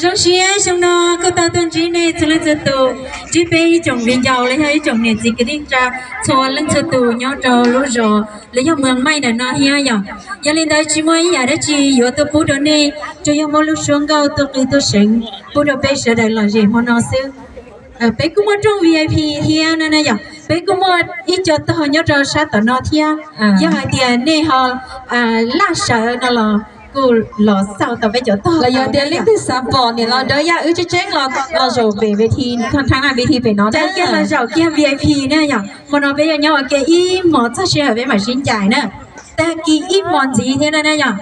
Zoo siab xyoo no kuj tau tuaj ntsib nej txhua leej txhua tus, ntsib peb ib tsoom viv ncaus los yog ib tsoom niam txiv kwv tij neej tsa txhua leej txhua tus nyob rau lub zos los yog Moos Maij ntawm no thiab yom. Yog li ntawd tsis muaj ib yam dab tsi yuav tuaj pub rau nej, tsuas yog muab lub suab nkauj tuaj qw tuaj seev pub rau peb sawv daws lom zem hmo no xwb. Peb kuj muaj rooj V I P thiab na yom, peb kuj muaj ib co tog nyob rau sab tom no thiab. Yog hais tias nej ho laj sawv no los kuj los xauj tau peb cov tog los yog tias leej twg xav pom niam laus Dawb Yaj wb tseeb tseeb los zaum pem V I P, thaj thab V I P pem no, kiag los zaum kiag V I P na yom. Hmo no peb yuav nyob ua ke ib hmos txog sij hawm peb mam sib ncaim na, tag kis ib hmos ntxiv thiab na yom.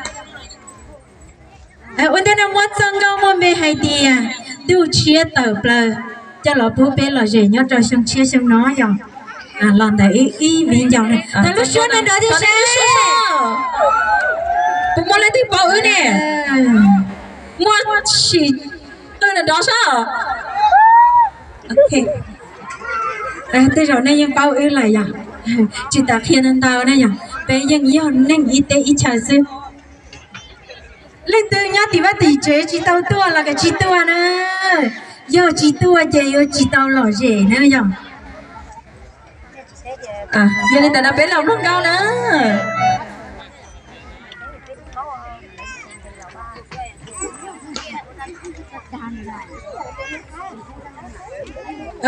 Ua ntej no muab txoj nkauj muaj npe hais tias Ntuj Tshiab Tawm Plaws coj los pub peb lom zem nyob rau xyoo tshiab xyoo no yom. Los ntawm ib viv ncaus na, tau lub suab na nrov thiab sab. Puas muaj leej twg paub wb ne? Muaj sim qw na nrov sab. Tej zaum nej yeej paub wb lawm yom. Tsis tas qhia ntau ntau na yom, peb yeej yog neeg ib teb ib chaw xwb. Leej twg nyob tim vaj tim tsev tsis tau tuaj los kav tsij tuaj na. Yog tsis tuaj ces yuav tsis tau lom zem na yom. Yog li ntawd no peb los mloog nkauj na.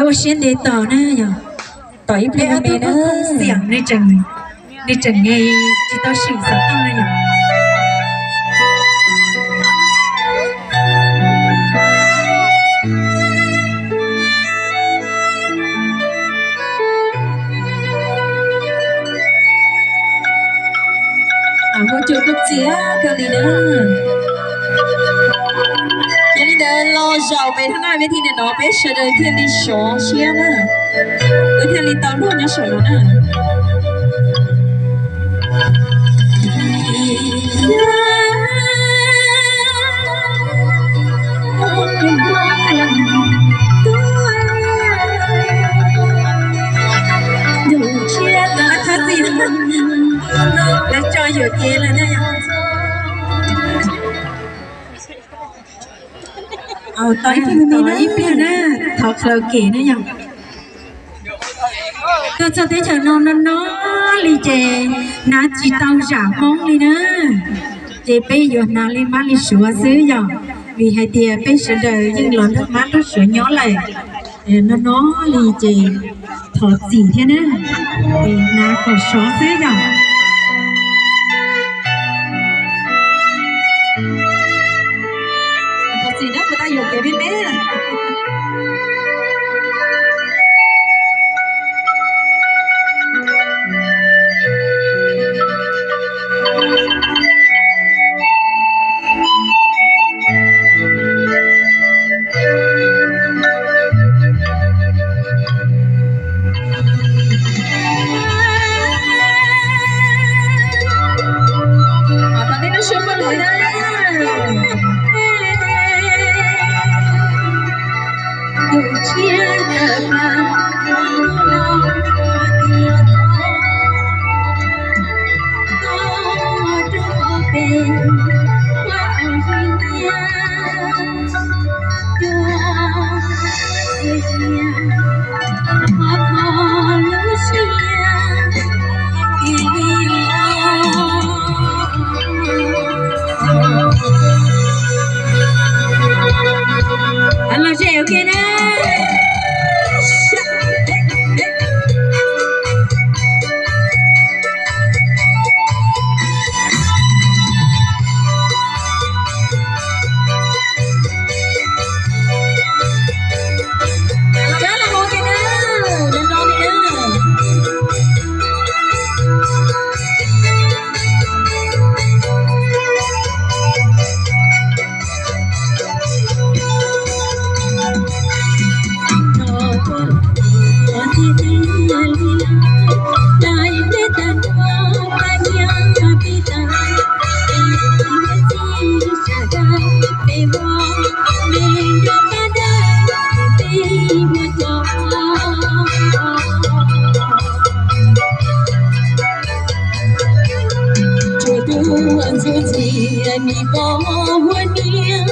Ua siab ntev tos na yom, tos ib pliag me na. Xiam, nej tseem tsis tau sim xov tooj na yom. Hu cua koj txiav kawg li na. Yog li ntawd los zaum pem thaj naj ves thi ntawm no peb sawv daws thiaj li sov siab na, wb thiaj li tau luag nyob saum no na. Lawv tso yuam kev lawm na. Tos ib pliag na, thov karaoke na yom. Tuaj txog teb chaws no no no li ces hnav tsis tau zam Hmoob li na. Ces peb yuav hnav li mab li suav xwb yom, vim hais tias peb sawv daws yeej los nrog mab nrog suav nyob lawm. No no li ces thov txim thiab na, hnav kom sov xwb yom. Thov txim na, kuv tau yuam kev me me. Los zem ua ke na. Koj hua niam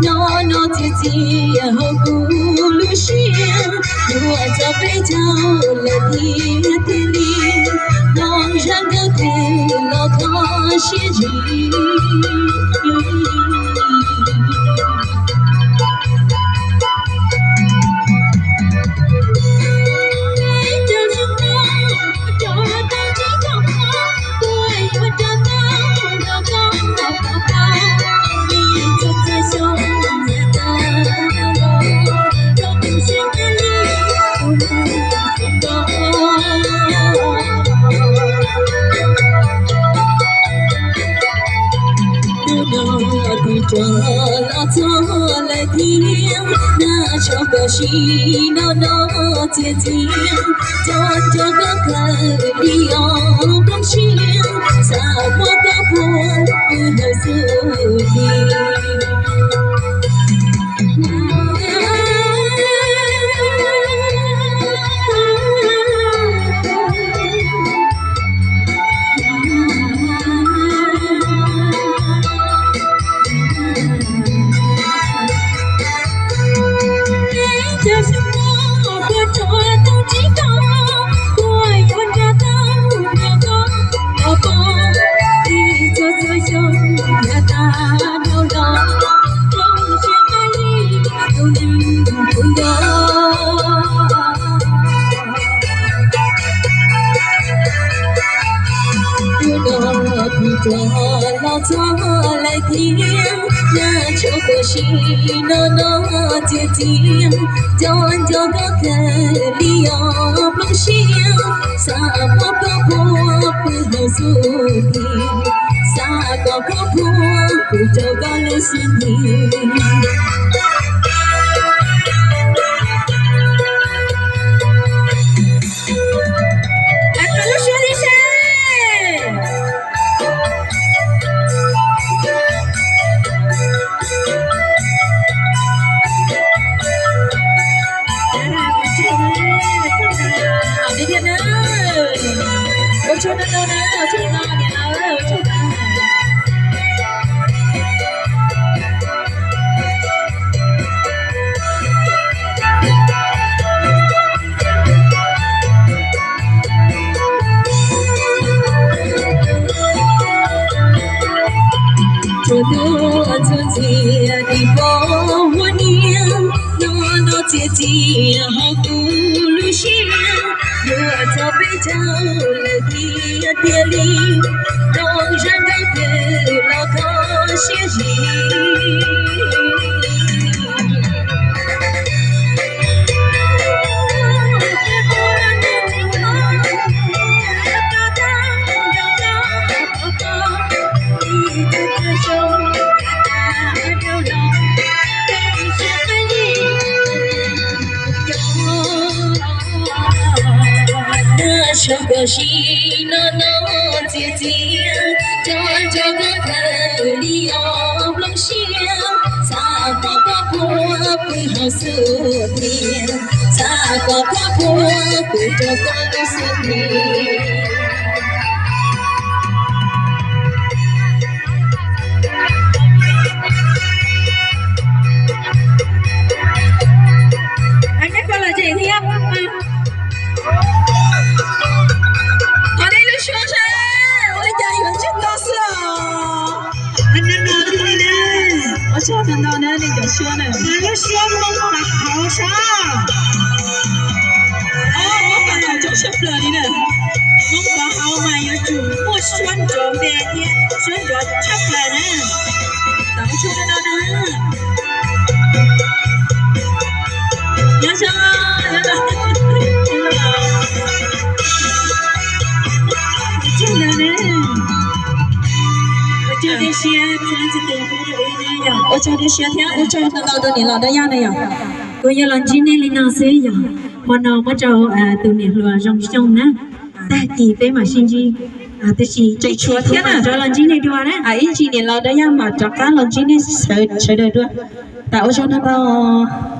no no txias txias hauv kuv lub siab, yuav txog peb caug lawm thiaj tiag li, mloog zaj nkauj twg los kho siab zim. Tus no twb rov los txog lawm thiab, nag tshauv koj sim no no txias txias, nco nco koj kawg li os nplooj siab, xav muab koj puag pw hauv xub ntiag. Tus no twb rov los txog lawm thiab, nag tshauv koj sim no no txias txias, nco nco koj kawg li os nplooj siab, xav muab koj puag pw hauv xub ntiag, xav kom koj puag pw rau koj lub xub ntiag. Tsuas tuaj ntxuav ntxias tus poj hua niam no no txias txias hauv kuv lub siab, yuav txog peb caug lawm tiag tiag li, nco zaj nkauj twg los kho siab zim. Nag tshauv koj sim no no txias txias, nco nco koj kawg li os nplooj siab, xav kom koj puag pw hauv xub ntiag, xav kom koj puag pw rau koj lub xub ntiag. Neb puas lom zem thiab? Qhov nej lub suab sab ua li cas yuav tsum tau xwb os. Neeg no thiaj li na, ua tsaug ntau ntau na nej cov suab na. Lub suab Hmoob Paj Hauv sab. Hmoob Paj Hauv coob tshaj plaws li na. Hmoob Paj Hauv mas yuav tsum muaj suab nrov npe thiab suab nrov tshaj plaws na. Tau ua tsaug ntau ntau na. Nyob zoo, nyob zoo. Ua tsaug ntau na. Ua tsaug tiag siab, ua tsaug tiag siab thiab ua tsaug ntau ntau rau niam laus Dab Yaj na yom. Kuv yuav los ntsib nej li no xwb yom. Hmo no muab rau tus niam hluas Zoo Xyooj na. Tag kis peb mam sib ntsib, tiam sis tseem tshuav thiab na, rov los ntsib nej dua na. Ib ntsis niam laus Dab Yaj mam rov qab los ntsib nej sawv daws dua. Tau ua tsaug ntau ntau.